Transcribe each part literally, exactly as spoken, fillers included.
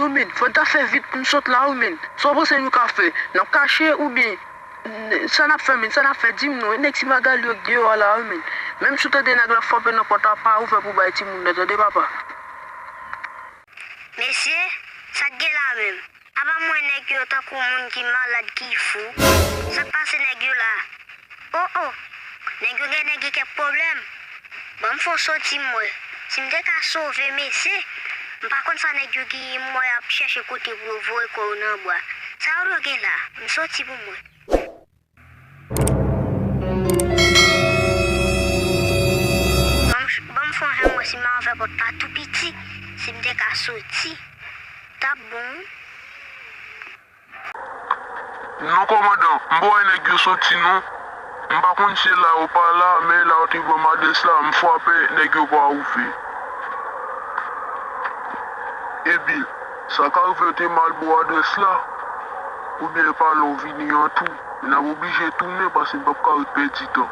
Wi, men, fò n ta fè vit pou n sot la, wi, men. Sa w panse nou ka fè? N ap kache oubyen, n-, sa n ap fè, men? Sa n ap fè? Di m non, e nèg Ti Magali yo k deyò a la, wi, men. Menm si w tande nèg la frape nan pòt la, pa ouvè pou bay timoun nan, tande, papa? Mesye, sa k gen la menm? Apa m wè nèg yo tankou moun ki malad, ki fou. Sa k pase nèg yo la? O, o! Nèg yo gen, nèg gen kèk pwoblèm. Ban m fè w soti m wè. Si m te ka sove mesye, m pa konn sa nèg yo genyen, m wè y ap chèche kote pou yo voye kò yo nan bwa. Sa yo dwe gen la? M soti pou m wè. Ban m ch-, ban m fè yon jan m wè si m a ouvè pòt la tou piti, si m te ka soti. T ap bon wi. Non, kòmandan, m pa wè nèg yo soti non. M pa konn si e la yo pa la, men e la yo te ban m adrès la, m frape, nèg yo pa ouvè. Ebyen, sa ka rive yo te mal ba w adrès la, oubyen e pa la w vini an tou. N ap oblije tounen paske n p ap ka ret pèdi tan.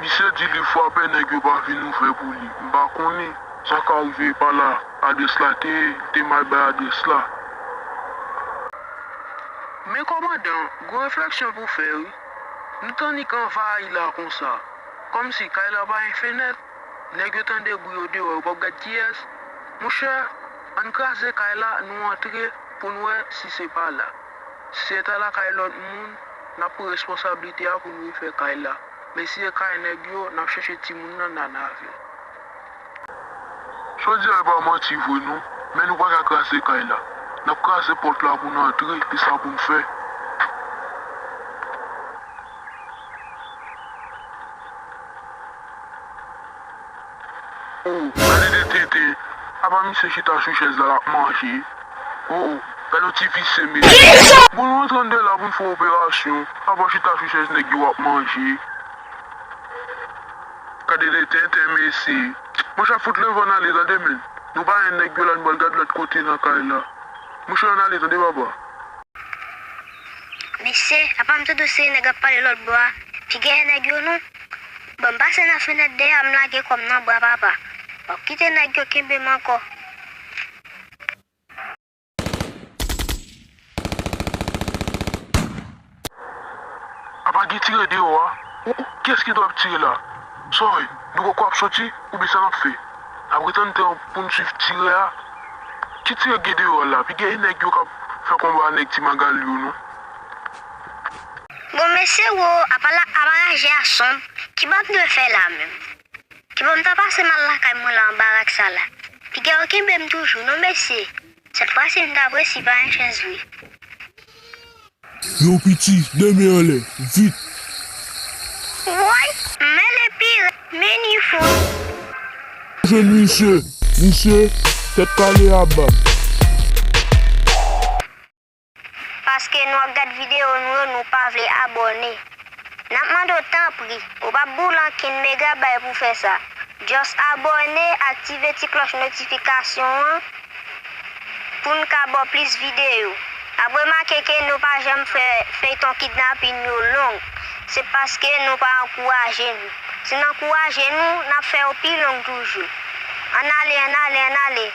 Misye di li frape, nèg yo pa vin ouvè pou li. M pa konnen. Sa ka rive pa la adrès la te ye, li te mal bay adrès la. Men kòmandan, gon refleksyon pou fè wi. Nou t annik anvayi la konsa. Kòmsi kay la pa gen fenèt, nèg yo tande bri yo deyò, yo p ap gad kiyès. Monchè, ann kraze kay la, nou antre pou n wè si se pa la. Si se ta lakay lòt moun, n ap pran responsablite a pou nou refè kay la. Men si se kay nèg yo, n ap chèche timoun nan, n ann avè l. Jodi a e pa manti vre non, men nou pa ka kraze kay la. N ap kraze pòt la pou n antre, e sa pou n fè. O, gade de tenten. Apa misye chita sou chèz la, l ap manje. O, o, gade yon ti visye mesye. Bon, nou antre anndan la pou n fè operasyon. Apa chita sou chèz nèg yo ap manje. Gade de tenten mesye. Monchè, fout leve ann ale tande men. Nou pa gen nèg yo la, nou pral gade lòt kote nan kay la. Monchè, ann ale tande papa. Mesye, apa m tande se nèg ap pale lòt bò a? Piga e nèg yo non. Ban m pase nan fenèt dèyè a, m lage kò m nan bra papa. W ap kite nèg yo kenbe m ankò. Apa gen tire deyò a? Ou, ou, kiyès ki dwe ap tire la? Sa w vle? Nou poko ap soti? Oubyen sa n ap fè? N ap ret anndan pou n swiv tirè a? Ki tirè k gen deyò a la? Piga e nèg yo k ap fè konba a nèg Ti Magali yo non. Bon, mesye wo, apa la, apa raje a sonm, ki ban m dwe fè la menm? Ki ban m ta pase m al lakay mwen la anba rak sa la. Piga yo kenbe m toujou non, mesye. Sèt fwa si m ta presi pa gen chans vre. Yo piti, de men anlè, vit! Woy, men le pire, men ni fout. Jwenn misye, misye, tèt kale aba. Paske nou ap gad videyo nou yo, nou pa vle abòne. N ap mande w tanpri, ou p ap boule ankenn megabay pou fè sa. Just abòne, aktive ti klòch notifikasyon an pou n ka ba w plis videyo. N ap remake ke nou pa janm fè feyton kidnapin yo long. Se paske nou pa ankouraje nou. Si n ankouraje nou, n ap fè yo pi long toujou. Ann ale, ann ale, ann ale.